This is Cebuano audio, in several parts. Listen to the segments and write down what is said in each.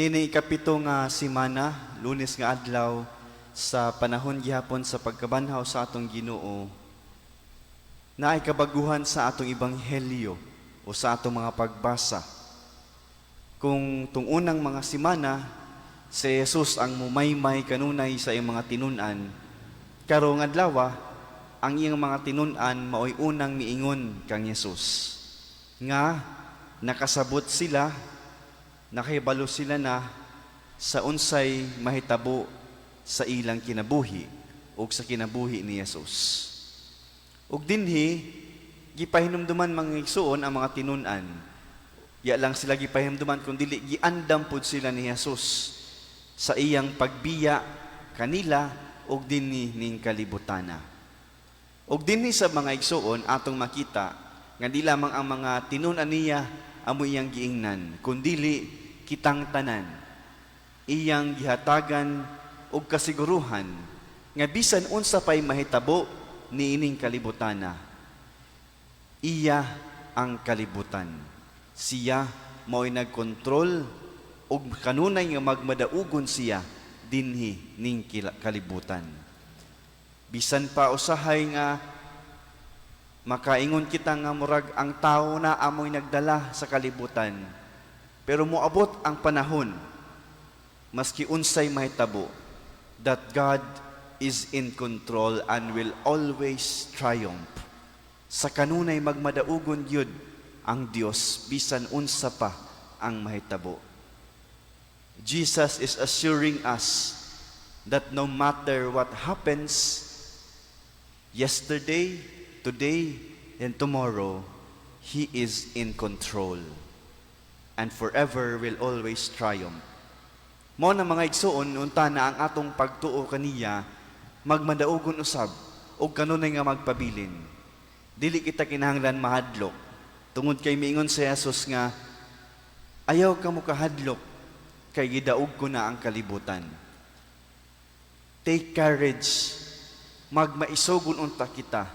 Ini ikapito nga simana, Lunes nga adlaw sa panahon gihapon sa pagkabanhaw sa atong Ginoo, naay kabaguhan sa atong ebanghelyo o sa atong mga pagbasa. Kung tung unang mga simana, si Jesus ang mumaymay kanunay sa iyang mga tinun-an, karong adlaw, ang iyang mga tinun-an maoy unang miingon kang Jesus. Nga nakasabot sila, nakahibalo sila na sa unsay mahitabo sa ilang kinabuhi ug sa kinabuhi ni Jesus. Ug dinhi gipahinumduman, mga igsuon, ang mga tinun-an. Ya lang sila gipahinumduman kun dili giandam pud sila ni Jesus sa iyang pagbiya kanila ug dinhi ning kalibutana. Ug dinhi sa mga igsuon, atong makita nga di lamang ang mga tinun-an niya amo iyang giingnan, kundili kitang tanan iyang gihatagan og kasiguruhan nga bisan unsa pay mahitabo niining kalibutana, iya ang kalibutan. Siya mao'y nagkontrol ug kanunay nga magmadaugon siya dinhi ning kalibutan. Bisan pa usahay nga makaingon kita nga murag ang tao na amoy nagdala sa kalibutan, pero moabot ang panahon, maski unsay mahitabo, that God is in control and will always triumph. Sa kanunay magmadaugon gyud ang Dios bisan unsa pa ang mahitabo. Jesus is assuring us that no matter what happens yesterday, today, and tomorrow, He is in control and forever will always triumph. Mao na, mga igsuon, unta na ang atong pagtuo kaniya magmadaugon usab ug kanunay nga magpabilin. Dili kita kinahanglan mahadlok tungod kay miingon si Jesus nga ayaw ka mo kahadlok kay gidaog ko na ang kalibutan. Take courage, magmaisugon unta kita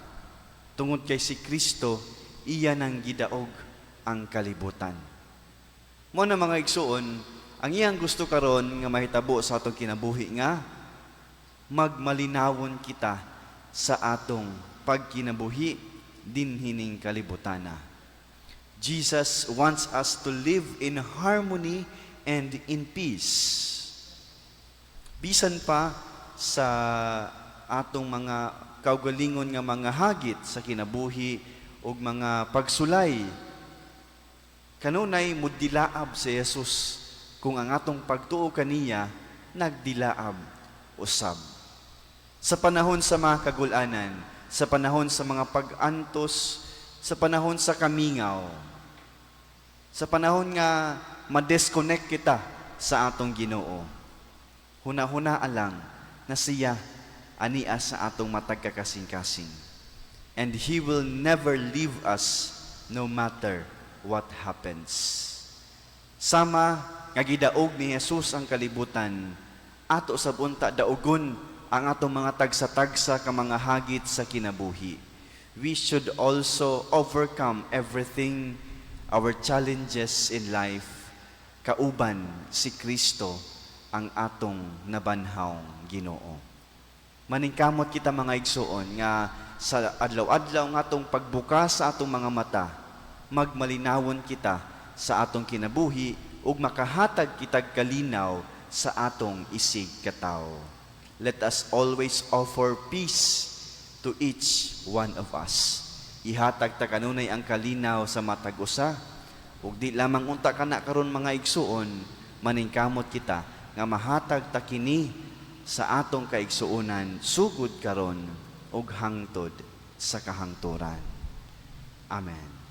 tungod kay si Kristo iya nang gidaog ang kalibutan. Mao na, mga igsuon, ang iyang gusto karon nga mahitabo sa atong kinabuhi nga magmalinawon kita sa atong pagkinabuhi dinhi ning kalibutana. Jesus wants us to live in harmony and in peace. Bisan pa sa atong mga kaugalingon nga mga hagit sa kinabuhi ug mga pagsulay, kanunay mudilaab si Jesus kung ang atong pagtuo kaniya nagdilaab usab. Sa panahon sa mga kagulanan, sa panahon sa mga pag-antos, sa panahon sa kamingaw, sa panahon nga ma-disconnect kita sa atong Ginoo, huna-huna lang na siya ania sa atong matag kasing-kasing. And He will never leave us no matter what happens. Sama nga gidaog ni Jesus ang kalibutan, ato sab unta daugon ang atong mga tagsa-tagsa ka mga hagit sa kinabuhi. We should also overcome everything, our challenges in life, kauban si Kristo ang atong nabanhawng Ginoo. Maningkamot kita, mga igsuon, nga sa adlaw-adlaw nga atong pagbukas sa atong mga mata, magmalinawon kita sa atong kinabuhi ug makahatag kitag kalinaw sa atong isig katawo. Let us always offer peace to each one of us. Ihatag ta kanunay ang kalinaw sa matag usa ug di lamang unta kana karon, mga igsuon, maningkamot kita nga mahatag ta kini sa atong kaigsuonan sugod karon ug hangtod sa kahangturan. Amen.